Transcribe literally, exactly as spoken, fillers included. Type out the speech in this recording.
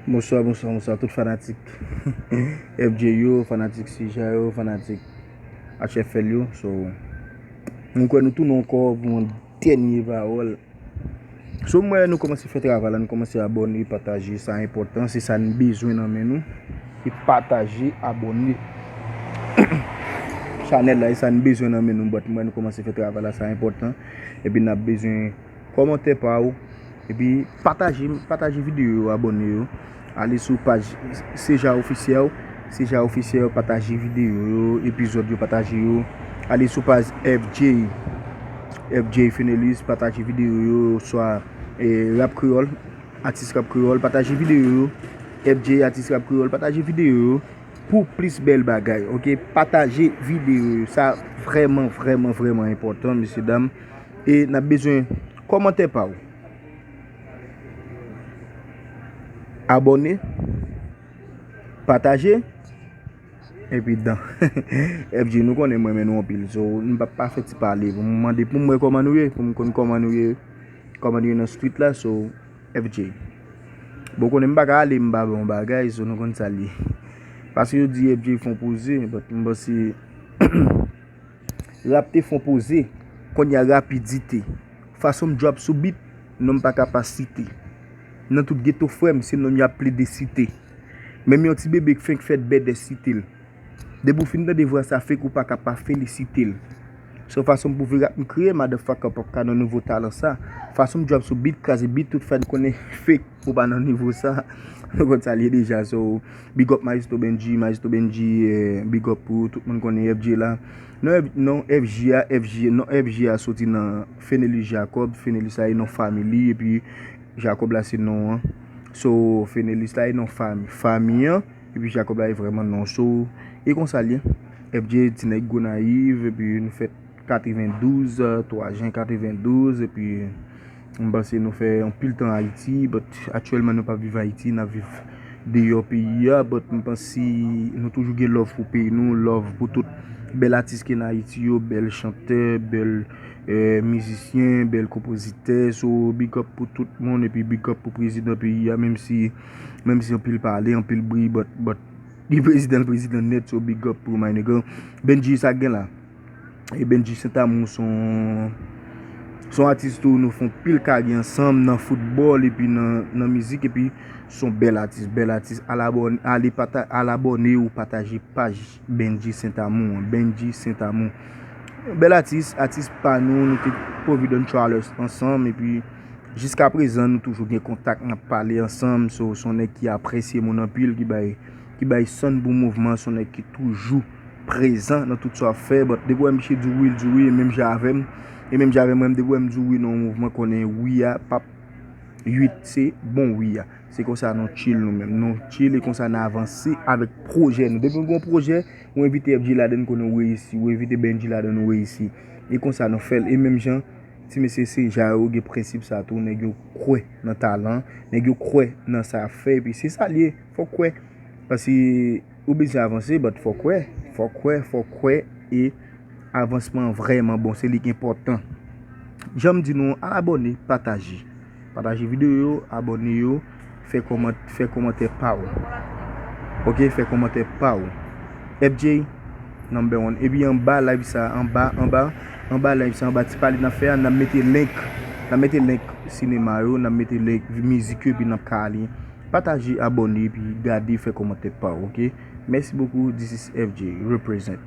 Bonswa, bonswa, bonswa tout fanatik F J yo, fanatik Seja yo, fanatik H F L yo. So, mwen kwè nou tounen ankò pou yon dènye pawòl. So, mwen nou kòmanse fè travay la, nou kòmanse abòne, pataje, sa enpòtan, se sa n bezwen nan men nou. E pataje, abòne. Chanèl la, e sa n bezwen nan men nou, but mwen nou kòmanse fè travay la, sa enpòtan. Epi n ap bezwen kòmantè pa ou. Epi pataje, pataje videyo yo, abòne yo. Ale sou paj Seja Ofisyèl, Seja Ofisyèl, pataje videyo yo, epizòd yo, pataje yo. Ale sou paj F J, F J Fenelus, pataje videyo yo, swa eh, Rap Kreyòl, atis Rap Kreyòl, pataje videyo yo. F J, atis Rap Kreyòl, pataje videyo yo. Pou plis bèl bagay, ok? Pataje videyo yo. Sa vrèman, vrèman, vrèman enpòtan, mesye dam. E n ap bezwen kòmantè pa ou. Abòne, pataje, epi dan. F J, nou konnen mwen renmen nou anpil. So, m p ap pa fè ti pale. Pou m mande pou m wè kòman nou ye, pou m konn kòman nou ye, kòman nou ye nan street la. So, F J. Bon, konnen m pa ka ale, m pa ba yon bagay, so nou konn sa l ye. Paske yo di F J fon poze, but m panse rap te fon poze, kounye a rapidite. Fason m drop sou beat, non m pa ka pa site. Nan tout geto frè m, se non m y ap plede site. Menm yon ti bebe k fenk fèt bèdè site l. Depi w fin tande vwa sa fake, ou pa ka pa felisite l. Se yon fason m pwouve rap m kreye, motherfucker p ap ka nan nivo talan sa. Fason m drop sou beat, kraze beat, tout fan konnen fake, ou pa nan nivo sa. Nou konn sa l ye deja, so, big up Maestro Benji, Maestro Benji, eh, big up pou ou, tout moun konnen F J la. Non, F, non, F J a, F J, non, F J a soti nan Fenelus Jacob, Fenelus la e non fanmi li, epi Jacob la se non an. So, Fenelus la e non fanmi, fanmi an, epi Jacob la e vrèman non. So, e konsa l ye. F J ti nèg Gonayiv, epi nou fèt katrevendouz, twa jen katrevendouz, epi m panse nou fè anpil tan Ayiti, but aktyèlman nou p ap viv Ayiti, n ap viv deyò peyi a, but m panse nou toujou gen love pou peyi nou, love pou tout bèl atis ki nan Ayiti yo, bèl chantè, bèl eh, mizisyen, bèl konpozitè, so big up pou tout moun, epi big up pou prezidan peyi a, menm si, menm si anpil pale, anpil bri, but, but, li prezidan, l prezidan nèt, so big up pou my nigga. Benji, sa k gen la? E Benji Saint Amour se yon, se yon atis tou, nou fè yon pil kari ansanm nan foutbòl, epi nan, nan mizik, epi se yon bèl atis, bèl atis. Al abòne, ale pata-, al abòne ou pataje paj Benji Saint Amour an, Benji Saint Amour. Bèl atis, atis pa nou, nou te Providence Trailers ansanm, epi jiska prezan nou toujou gen kontak, n ap pale ansanm, so, se yon nèg ki apresye moun anpil, ki bay, ki bay san pou mouvman, se yon nèg ki toujou prezan nan tout sa w ap fè, but depi w wè misye di wi, l di wi, e menm jan avè m, e menm jan avè mwen, depi w wè m di wi nan yon mouvman, konnen wi a p ap uit, se bon wi a. Se konsa nou chill nou menm. Nou chill e konsa n avanse avèk pwojè nou. Depi nou gen yon pwojè, ou envite F J ladann, konnen ou reyisi. Ou envite Benji ladann, ou reyisi. E konsa nou fè l. E menm jan, ti mesye Seja yo gen prensip sa tou. Nèg yo kwè nan talan. Nèg yo kwè nan sa y ap fè. Epi se sa l ye. Fò w kwè. Paske ou bezwen avanse, but fò w kwè. Fò w kwè, fò w kwè. E avansman an vrèman bon, se li k enpòtan. Jan m di nou, al abòne, pataje. Pataje videyo yo, abòne yo, fè kòman-, fè kòmantè pa w. Ok, fè kòmantè pa w. F J, number one. Epi anba live sa, anba, anba, anba live sa, anba ti pale n ap fè a, n ap mete link. N ap mete link sinema yo, n ap mete link mizik yo, epi n ap ka ale. Pataje, abòne, epi gade, fè kòmantè pa w, ok? Mèsi bokou, this is F J, represent.